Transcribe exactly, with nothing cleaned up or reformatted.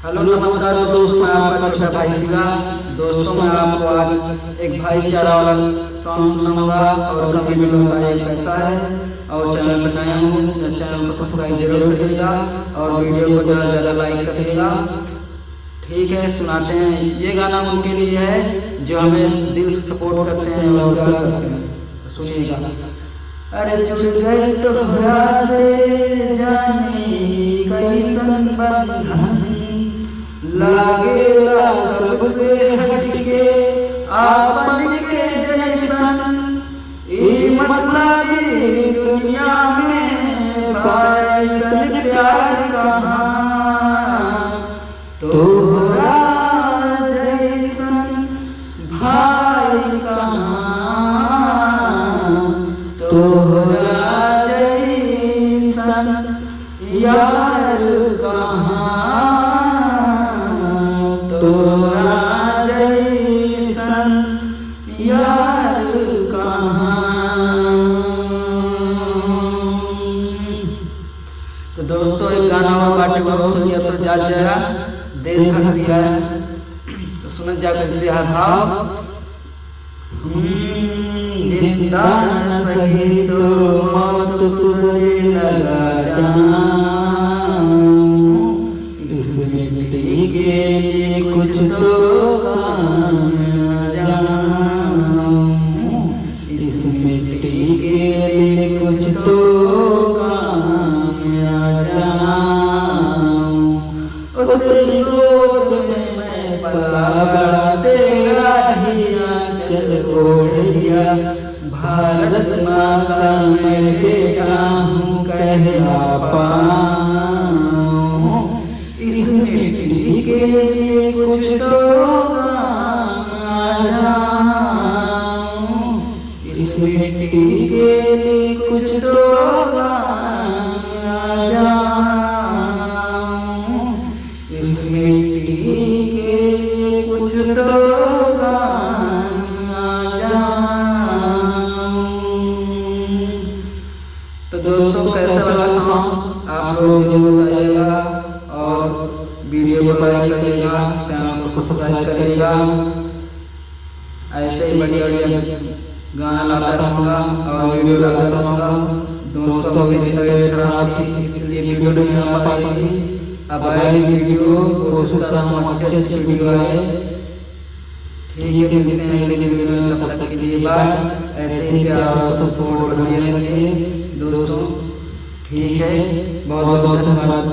हेलो, नमस्कार दोस्तों, मैं आपका छोटा भाई शिवा। दोस्तों, मैं आपको आज एक भाईचारा वाला सॉन्ग सुनाऊंगा और कमेंट में बताइए कैसा है, और चैनल पर नए होंगे तो चैनल को सब्सक्राइब जरूर करिएगा और वीडियो को ज़्यादा से ज़्यादा लाइक करिएगा। ठीक है, सुनाते हैं। ये गाना उनके लिए है जो हमें दिल से सपोर्ट करते हैं और प्यार करते हैं। तो सुनिएगा। अरे जुड़ गए तोहरा से जाने कैसन बंधन, लागेला सबसे हटके आपन के जैसन। ई मतलबी दुनिया में बा ऐसन प्यार कहाँ, तोहरा जैसन भाई कहाँ, तोहरा जैसन यार कहाँ, तोहरा जैसन यार कहाँ। तो दोस्तों, एक गाना और बाटे, बहुत सुनिए तो जा जा देशभक्ति है। तो सुनत जा कैसे है भाव। हम्म, जिंदा न सही तो मौत तुझे लगा जाऊं। इस मिट्टी के लिए कुछ तो काम आ जाऊं। इस मिट्टी के लिए कुछ तो काम आ जाऊं। ओ तेरी गोद में मैं पला बड़ा, तेरा ही आंचल ओढ़ लिया। भारत माँ का मैं बेटा हूँ कहला पाऊँ। इस मिट्टी के लिए कुछ तो काम आ जाऊं, इस मिट्टी के लिए कुछ तो काम आ जाऊं, इस मिट्टी के लिए कुछ तो काम आ जाऊं। तो दोस्तों, कैसा लगा सॉन्ग, आप लोग जरूर बताइएगा और वीडियो को लाइक करिएगा, चैनल को सब्सक्राइब करिएगा। ऐसे ही बढ़िया बढ़िया गाना लाता रहूँगा और वीडियो लाता रहूँगा। दोस्तों, मेरी तबीयत खराब थी, इसलिए वीडियो नहीं आ पाई थी। अब आएगी वीडियो, कोशिश कर रहा हूँ अच्छी अच्छी वीडियो आए। ठीक है, मिलते हैं अगले वीडियो में, तब तक के लिए बाय। ऐसे ही प्यार और सपोर्ट बनाए रखिए दोस्तों। ठीक है, बहुत बहुत धन्यवाद।